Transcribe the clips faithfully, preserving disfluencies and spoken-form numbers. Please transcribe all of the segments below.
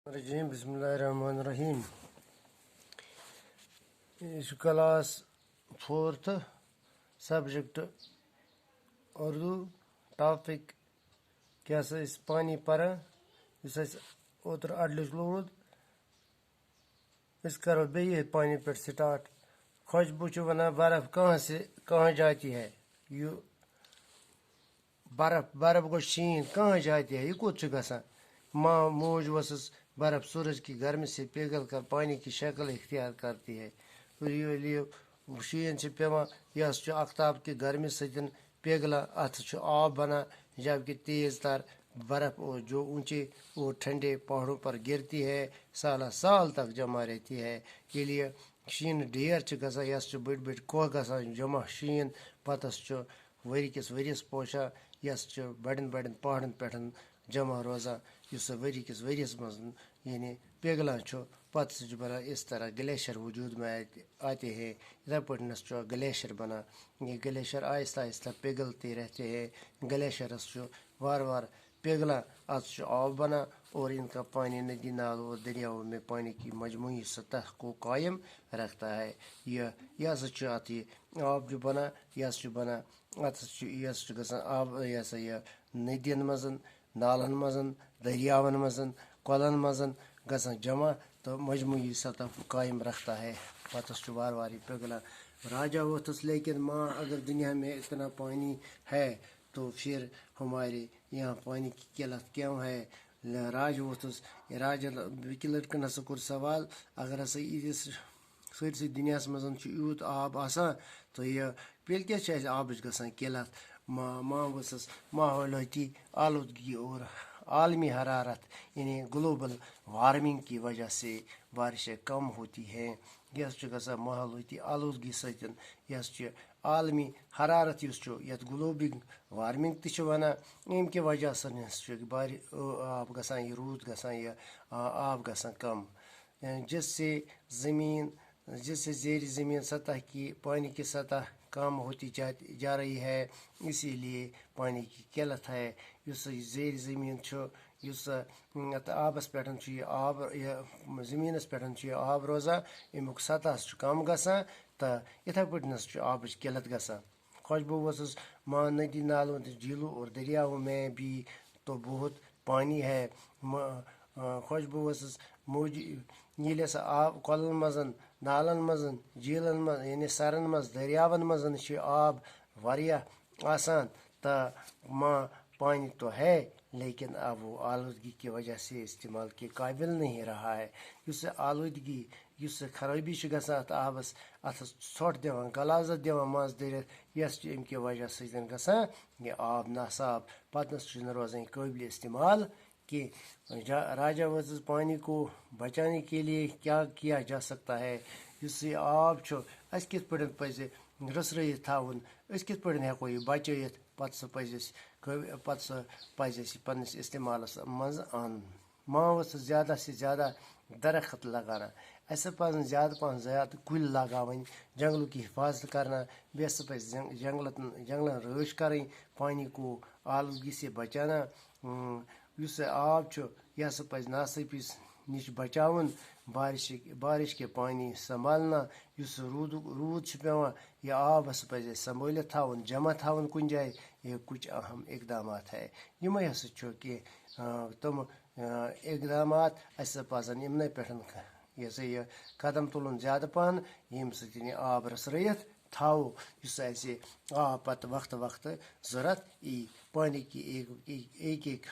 الرجیم۔ بسم اللہ الرحمن الرحیم۔ یہ چھُ class fourth، subject Urdu, topic کیٛاہ سا أسۍ پانی پران، یُس اَسہِ اوترٕ اَڈلیُک لوگ۔ أسۍ کرو بیٚیہِ یہِ پانی پٮ۪ٹھ start۔ خوشبو چھُ وَنان، برف کہاں سے کہاں جاتی ہے؟ یہِ برف، برف گوٚو شیٖن، کہاں جاتی ہے؟ یہِ کوٚت چھُ گژھان؟ ماں موج ؤژھٕس، برف سورج کی گرمی سے پگل کر پانی کی شکل اختیار کرتی ہے۔ ییٚلہِ یہِ شیٖن چھِ پٮ۪وان، یہِ ہسا چھُ آفتاب کہِ گرمی سۭتۍ پِگلان، اَتھ چھُ آب بنان، جبکہ تیز تر برف اور جو اونچے اور ٹھنڈے پہاڑوں پر گرتی ہے، سالہ سال تک جمع رہتی ہے۔ ییٚلہِ یہِ شیٖنہٕ ڈیر چھِ گژھان، یہِ ہسا چھِ بٔڑۍ بٔڑۍ کوہ گژھان جمع شیٖن، پتہٕ ہسا چھُ ؤری کِس ؤریَس پوشان، یہِ ہسا چھُ بڑٮ۪ن بڑٮ۪ن پہاڑن پٮ۪ٹھ جمع روزان، یُس سُہ ؤری کِس ؤریَس منٛز، یعنی، پِگلان چھُ، پتہٕ سُہ چھُ بنان اس طرح گلیشر وجود میں آتے، آتے ہیں۔ یِتھے پٲٹھۍ نس چھُ گلیشر بنان۔ یہ گلیشر آہستہ آہستہ پگلتے رہتے ہیں۔ گلیشرس چھُ وار وار پگلان، اتھ چھُ آب بنان اور ان کا پانی ندی نالوں اور دریاؤں میں پانی کی مجموعی سطح کو قائم رکھتا ہے۔ یہ، یہ ہسا چھُ اتھ یہِ آب چھُ بنان، یہ ہسا چھُ بنان، اتھ ہسا چھُ، یہ ہسا چھُ گژھان آب، یہ ہسا یہِ ندین منٛز، نالن منٛز، دٔریاون منٛز، کۄلن منٛز گژھان جمع تہٕ مجموعی سطح قائم رکھتا ہے۔ پتہٕ چھُ وارٕ وارٕ یہِ پِگلان۔ راجا ووٚتھُس، لیکن ماں، اگر دنیا میں اتنا پانی ہے تو پھر ہمارے یہاں پانی کی قلت کیوں ہے؟ راجا ووٚتھُس، راجا بیٚکہِ لڑکن ہسا کوٚر سوال، اگر ہسا ییٖتِس سٲرسٕے دُنیاہَس منٛز چھُ یوٗت آب آسان، تہٕ یہِ، تیٚلہِ کیٛازِ چھِ اَسہِ آبٕچ گژھان قِلَت؟ ما-، ماحولیٲتی آلودگی اور عالمی حرارت، یعنی global warming کی وجہ سے بارشیں کم ہوتی ہیں۔ یہِ ہسا چھُ گژھان ماحولیٲتی آلودگی سۭتۍ، یہِ ہسا چھُ عالمی حرارت یُس چھُ، یَتھ global warming تہِ چھِ وَنان، اَمہِ کہِ وجہ سۭتۍ ہسا چھُ بارِ-، آب گژھان، یہِ روٗد گژھان، یہِ آ-، آب گژھان کم۔ جس سے زمین، جس سے زیر زمین سطح کی پانی کی سطح کم ہوتی جاتی، جا رہی ہے، اسی لیے پانی کی قلت ہے۔ یُس یہِ زیر زمین چھُ، یُس، م، یَتھ آبَس پٮ۪ٹھ چھُ یہِ آب، یہِ زٔمیٖنَس پٮ۪ٹھ چھُ یہِ آب روزان، اَمیُک سطح چھُ کم گژھان، تہٕ یِتھَے پٲٹھۍ نَس چھُ آبٕچ قلت گژھان۔ خوشبو ؤژھٕس، ماں ندی نالوں تہٕ جھیلوں اور دریاؤں میں بھی تو بہت پانی ہے۔ م-، آ، خوشبو ؤژھٕس، موج-، ییٚلہِ ہسا آب کۄلن منٛز، نالن منٛز، جھیلن منٛز، یعنی سرن منٛز، دٔریاون منٛز چھُ آب واریاہ آسان، تہٕ ماں پانی تو ہے، لیکن اب وہ آلودگی کی وجہ سے استعمال کے قابل نہیں رہا ہے۔ یُس یہِ آلودگی، یُس یہِ خرٲبی چھِ گژھان اَتھ آبَس، اَتھ ژھۄٹھ دِوان، غلاظت دِوان منٛز دٔرِتھ، یۄس چھِ اَمہِ کہِ وجہ سۭتۍ گژھان یہِ آب ناصاف، پَتہٕ نَس چھُنہٕ روزان یہِ قٲبلِ استعمال کینٛہہ۔ جا-، راجا ؤژھٕس، پانی کو بچانے کے لیے کیا کیا جا سکتا ہے؟ یُس یہِ آب چھُ، اَسہِ کِتھ پٲٹھۍ پَزِ رٔژھرٲیِتھ تھاوُن؟ أسۍ کِتھ پٲٹھۍ ہٮ۪کو یہِ بچٲیِتھ؟ پَتہٕ سُہ پَزِ اَسہِ قٲبلِ-، پَتہٕ سُہ پَزِ اَسہِ یہِ پنٛنِس استعمالَس منٛز اَنُن۔ ماں ؤژھٕس، زیادہ سے زیادہ درخت لگانا۔ اَسہِ پَزَن زیادٕ پَہَن زیادٕ کُلۍ لگاوٕنۍ، جنگلُک حفاظت کرنا۔ بیٚیہِ ہسا پَزِ جنگ-، جنگلَتن، جنگلَن رٲچھ کَرٕنۍ، پانی کو آلودگی سے بچانا۔ اۭں، یُس یہِ آب چھُ، یہِ ہسا پَزِ ناصٲفی نِش بچاوُن۔ بارش، بارش کے پانی سنبھالنا، یُس روٗدُک، روٗد چھُ پٮ۪وان، یہِ آب ہسا پَزِ اَسہِ سنبھٲلِتھ تھاوُن، جمع تھاوُن کُنہِ جایہِ۔ یہ کچھ اہم اقدامات ہے۔ یِمَے ہسا چھُ کینٛہہ، آ، تِم، آ، اقدامات اَسہِ پَزَن یِمنٕے پٮ۪ٹھ، یہِ ہسا یہِ قدم تُلُن زیادٕ پَہَن، ییٚمہِ سۭتۍ یہِ آب رَژھرٲیِتھ تھاوو، یُس اَسہِ آب پَتہٕ وقتہٕ وقتہٕ ضوٚرَتھ یی۔ پانی کی ایک، ایک، ایک ایک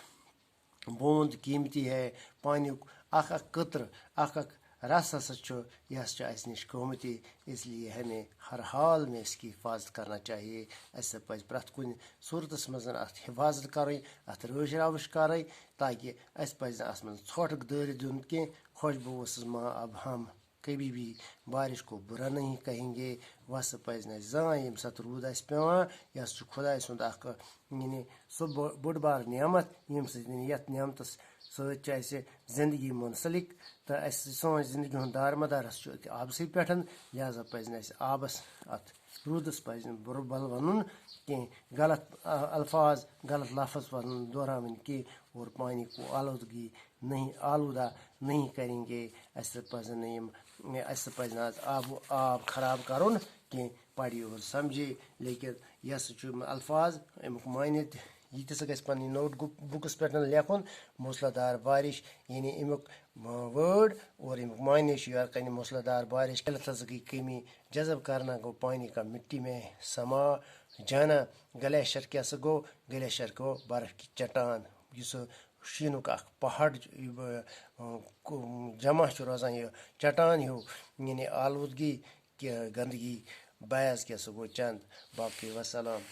بوند قیمتی ہے، پانیُک اکھ اکھ قطرٕ، اکھ اکھ رس ہسا چھُ، یہِ ہسا چھُ اَسہِ نِش قۭمتی، اس لیے ہمیں ہر حال میں اس کی حفاظت کرنا چاہیے۔ اَسہِ پَزِ پرٛٮ۪تھ کُنہِ صوٗرتس منٛز اَتھ حفاظت کَرٕنۍ، اَتھ رٲچھ راوٕچھ کَرٕنۍ، تاکہِ اَسہِ پَزِ نہٕ اَتھ منٛز ژھۄٹھ دٲرِتھ دیُن کینٛہہ۔ خوشبو ؤژھٕس، ماں اب ہم کبھی بھی بارش کو برا نہیں کہیں گے۔ وَسہٕ پَزِ نہٕ اَسہِ زانٛہہ، ییٚمہِ ساتہٕ روٗد آسہِ پٮ۪وان، یہِ ہسا چھُ خۄداے سُنٛد اکھ، یعنی سُہ بو-، بوٚڑ بار نعمت، ییٚمہِ سۭتۍ یَتھ نعمتَس سۭتۍ چھِ اَسہِ زندگی منسلک، تہٕ اَسہِ سٲنۍ زندگی ہُنٛد دارمدار ہسا چھُ أتھۍ آبسٕے پٮ۪ٹھ، لہذا پَزِ نہٕ اَسہِ آبَس، اَتھ روٗدَس پَزِ نہٕ بُرٕ بَل وَنُن کینٛہہ، غلط، آ، الفاظ، غلط لفظ وَنُن، دۄہراوٕنۍ کینٛہہ، اور پانی کو آلودگی نہیں آلودہ نہیں کریں گے۔ اَسہِ پَزَن نہٕ یِم، اَسہِ پَزِ نہٕ آز آب آب خراب کَرُن کینٛہہ۔ پَڑھیے اور سَمجھیے، لیکن یہِ ہسا چھُ یِم الفاظ، اَمیُک معنی تہِ، یہِ تہِ ہسا گژھِ پَنٕنۍ نوٹ بُکَس پٮ۪ٹھ لیکھُن۔ موسلادار بارش، یعنی اَمیُک word اور اَمیُک معنی چھُ یورٕ کَنہِ موسلادار بارش۔ قلت ہسا گٔے کمی، جذب کرنا گوٚو پانی کا مٹی میں سما جانا۔ گلیشر کیٛاہ سا گوٚو؟ گلیشر گوٚو برف کی چٹان، یُس سُہ شیٖنُک اکھ پہاڑ چھُ، یہِ، اۭں، جمع چھُ روزان، یہِ چٹان ہیوٗ، یعنی آلودگی کہِ گندگی باعث کیٛاہ سا گوٚو چند۔ باقٕے وسلام۔